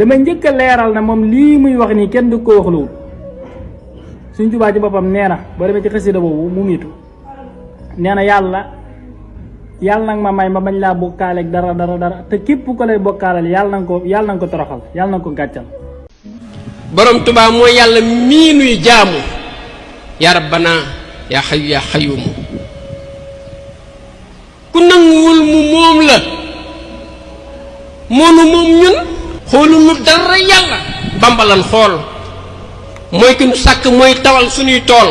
dama njëkk a leeral na moom lii muy wax nii kenn du ko wax loolu Sëñ Tuubaa ci boppam nee na boo demee ci xasida boobu mu miitu nee na yàlla nag ma may ma bañ laa bokkaaleeg dara te képp ko lay bokkaaleel yàlla na nga ko toroxal yàlla na nga ko gàccal. borom Tuubaa mooy yàlla mii nuy jaamu yaa rabbana yaa xayu yaa xayumu ku nanguwul mu moom la moonu moom ñun xoolunu dara yàlla bambalan xool mooy ki nu sàkk mooy tawal suñuy tool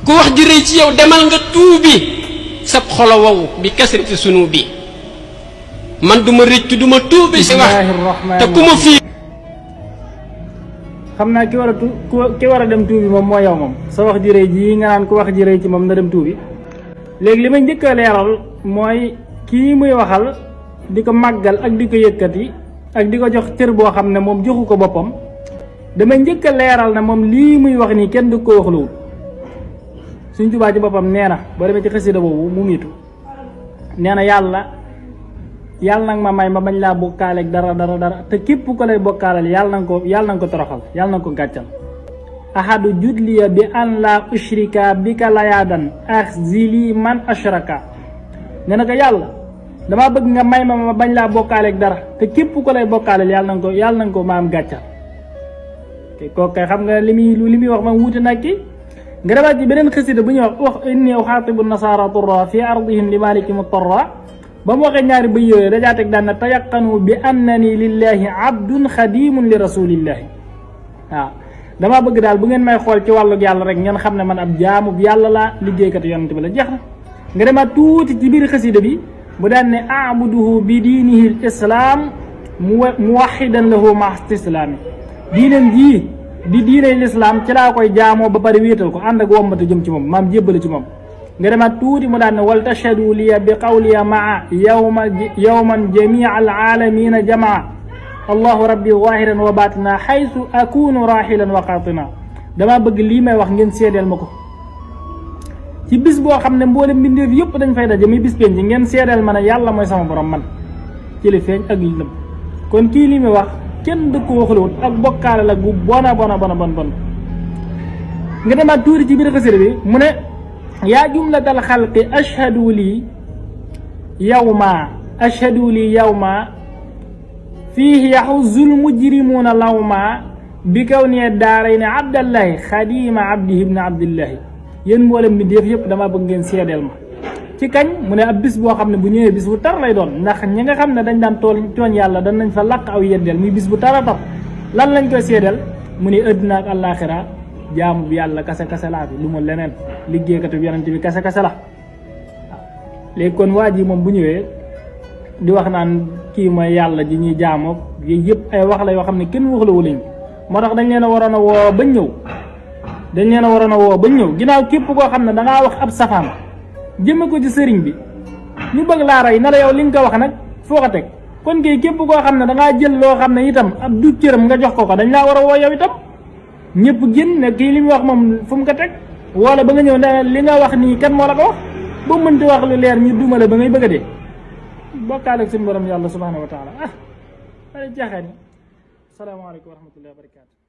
ku wax ji rëy ci yow demal nga tuubi sab xolo wow bi kasrati sunu bi man duma rëccu duma tuubi si wax te ku ma fii xam naa ki war a dem tuubi moom moo yow moom sa wax ji rëy ji nga naan ku wax ji rëy ci moom na dem tuubi léegi li ma njëkk a leeral mooy kii muy waxal di ko màggal ak di ko yëkkati ak di ko jox cër boo xam ne moom joxu ko boppam dama njëkk a leeral na moom lii muy wax nii kenn du ko wax loolu Sëñ Tuubaa ci boppam nee na boo demee ci xasida boobu mu miitu nee na yàlla nag ma may ma bañ laa bokkaaleeg dara te képp ko lay bokkaaleel yàlla na nga ko toroxal yàlla na nga ko gàccal. ahadu judliya bi an la ushrika bika layaadan axzili man ashraka nee na ko yàlla damaa bëgg nga may ma bañ laa bokkaaleeg dara te képp ko lay bokkaaleel yàlla na nga ko maam gàccal. kooku kay xam nga li muy wax man wuute nag ki nga demaat ci beneen xasida bu ñuy wax inni uxaatibu nasaara turra fi ardihim li maliki mutarra ba mu waxee ñaari bëy yooyu dajaa teg daan na tayaqanu bi annani lillahi abdun xadimun li rasulillahi waaw damaa bëgg daal bu ngeen may xool ci wàllug yàlla rek ngeen xam ne man ab jaamu yàlla laa liggéeykat yonent bi la jeex na nga demaat tuuti ci biir xasida bi mu daan ne abuduhu bi diinihi l islaam muwaxidan lahu ma istislaami diinam jii di diiney lislaam ci laa koy jaamoo ba pare wéetal ko ànd ak wommatu jëm ci moom maam jébbale ci moom nga demaat tuuti mu daan ne wal tashhadu liya bi qawliya maa yawman jamia al aalamina jamaa allahu rabbi zahiran wa batina xaytu akunu raxilan wa qatina damaa bëgg lii may wax ngeen seedeel ma ko ci bis boo xam ne mboolem mbindeef yëpp dañ fay daje muy bis penc ngeen seedeel ma ne yàlla mooy sama borom man ci li feeñ ak li lëm kon kii li muy wax kenn du ko waxalawut ak bokkaale la gu bon nga demaat tuuti ci biir xasida bi mu ne yaa jumlatal xalqi ashhadu lii yawma fiihi yaxuzzul mujrimuuna lawma bi kaw nee daaray ne abdallahi xadima abdihi ibni abdillahi yéen mboolem bi def yëpp damaa bëgg ngeen seedeel ma ci kañ mu ne ab bis boo xam ne bu ñëwee bis bu tar lay doon ndax ñi nga xam ne dañ daan tooñ yàlla danañ fa làq aw yeddeel muy bis bu tar a tar lan lañ koy seedeel mu ne àddina ak àllaaxira jaamu bi yàlla kase laa fi lu ma leneen liggéeykatu bi yonent bi kase la waaw léegi kon waa ji moom bu ñëwee di wax naan kii mooy yàlla ji ñuy jaamoo yooyu yëpp ay wax la yoo xam ne kenn wax la wulañ moo tax dañ leen a waroon a woo bañ ñëw ginnaaw képp koo xam ne dangaa wax ab safaan jëme ko ci sëriñ bi ñu bëgg laa rey na la yow li nga ko wax nag foo ko teg kon kay képp koo xam ne dangaa jël loo xam ne itam ab du cëram nga jox ko dañ laa war a woo yow itam ñëpp génn ne kii li muy wax moom fu mu ko teg wala ba nga ñëw ne li nga wax nii kan moo la ko wax ba mënti wax lu leer ñu duma la ba ngay bëgg a dee bokkaale ak suñu borom yàlla subhanahu wa taala wala jaaxaan yi salaamaaleykum wa rahmatullahi wa barakatu